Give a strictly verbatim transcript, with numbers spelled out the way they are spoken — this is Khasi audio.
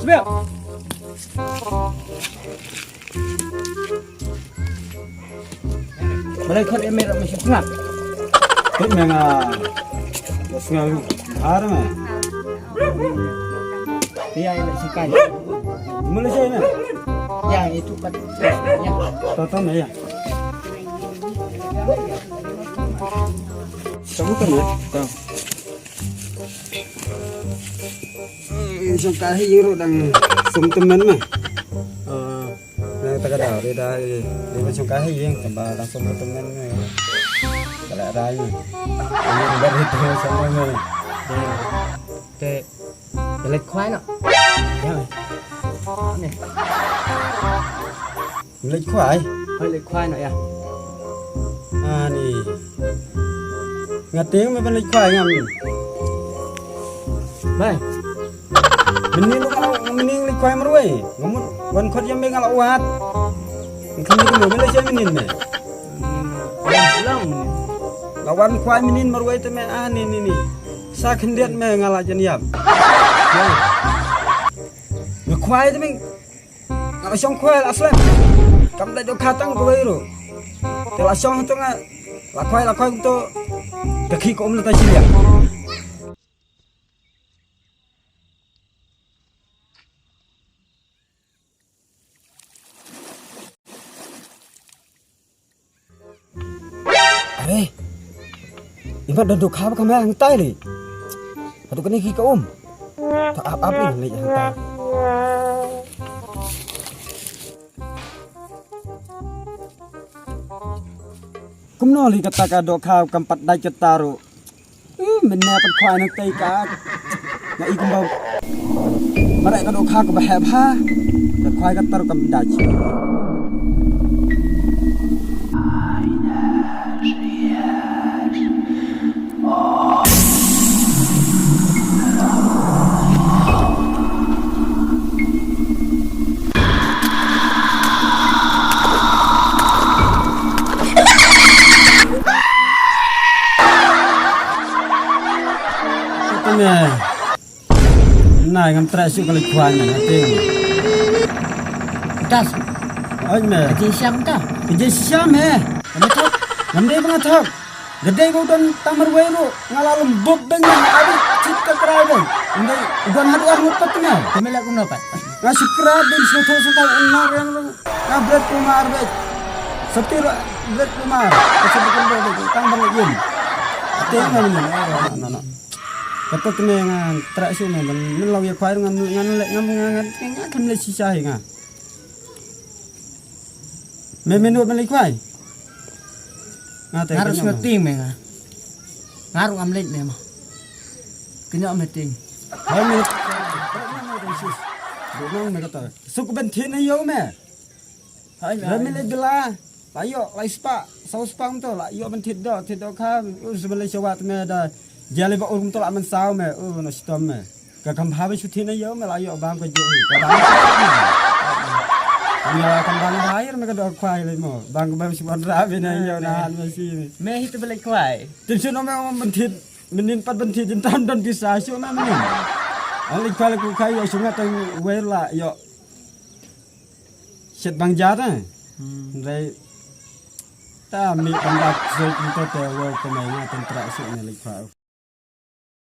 Sbia. Balei khot ïa me ruh me shu sngap? Khot me nga sngap. Ar me. Ïa, ïa, sngkai. Mula sih me. Ïa, itu pat. Ïa. Toto me ïa. Kamu kan ya? Tau. Sngkai hi ruh dang sum tymmen me. Na ta ka daw, dei da, dei ba sngkai hi ïeng, tang ba dang sum tymmen me. Ka la rai me. Ïeng ba ri tu sum me. Te, te leit khwai noh. Ïa. Ni. Leit khwai. Hoi leit khwai noh ïa. Ani. Nga tieng me ban leit khwai ngam. Bai. Mynnin nga la, mynnin leit khwai marwei. Nga mut wan khot ïa me nga la wad. Nga khmih me, me leit sha mynnin me. Long. La wan khwai mynnin marwei te me, ani ni ni. Sa khyndiat me nga la jan ïap. Me khwai te me. Nga la shong khwai la slem. Kam da jong kha tang kawei ruh. Te la shong to nga la khwai la khwai to. Te khi ko um la ta shiliang. Are. Imat da dohkha ba ka mai hangtai le. Haduh kane ki ka um. Ta ap ap le le hangtai. Kumno le kata ka dohkha kam pat dait kata ruh. Mynne pat khwai nangtei ka. Nga i kumba. Mareh ka dohkha kaba heh bha. Ka khwai ka tar kam dait. Nai ngam treh shuh ka leit khwai me, nga tieng. Das. Oi me. Ka jingshisha mynta. Ka jingshisha me. Ngam dei ba nga thok. Ka dei ba u don tang marwei ruh. Nga la lum bup beng nga abi chit ka krai beng. Ngam dei u don haduh ar ngut pat me. Te me leh kumno pat? Nga shu kra beng shu thok shu thok un na reng ruh. Nga bret kumar beng. Sati ruh bret kumar. Ka sati kumar beng. Tang bang yin. Te nga ni na na na. Kata te me nga treh shuh me ban, men law ïa khwai ngan, ngan leh, ngan, ngan, ngan, ngan kam leh shisha hi nga. Me, me nud ban leh khwai. Nga te nga ruh sngewthuh me nga. Nga ruh ngam leh me ma. Kynnoh me tieng. Hai me. Dei nang me kata. Suk ban thied na ïew me. Hai me. Rami le bila. La ïoh lai spah, saw spah kumto la ïoh ban thied doh, thied doh kha, u shu ban leit sha wah te me da. Jia le ba ur kumto la man saw me, u na shitom me. Ka kham bha ban shu thied na ïew me la ïoh bam ka juh hi. Ka bam ka juh hi. Ïa kham bam bha ïa me ka doh khwai le mo. Bam ka bam shu ban ra be na ïew na han me shi me. Me hi te ba leit khwai. Tim shu no me ban thied, mynnin pat ban thied jin tam don pisa shu me mynnin. Ang leit khwai le ku khwai ïoh shu nga tang wer la ïoh. Shet bang jat eh. Hmm. Dei ta mi pyndak soi kumto te wa kumai nga tang treh shuh ne leit khwai.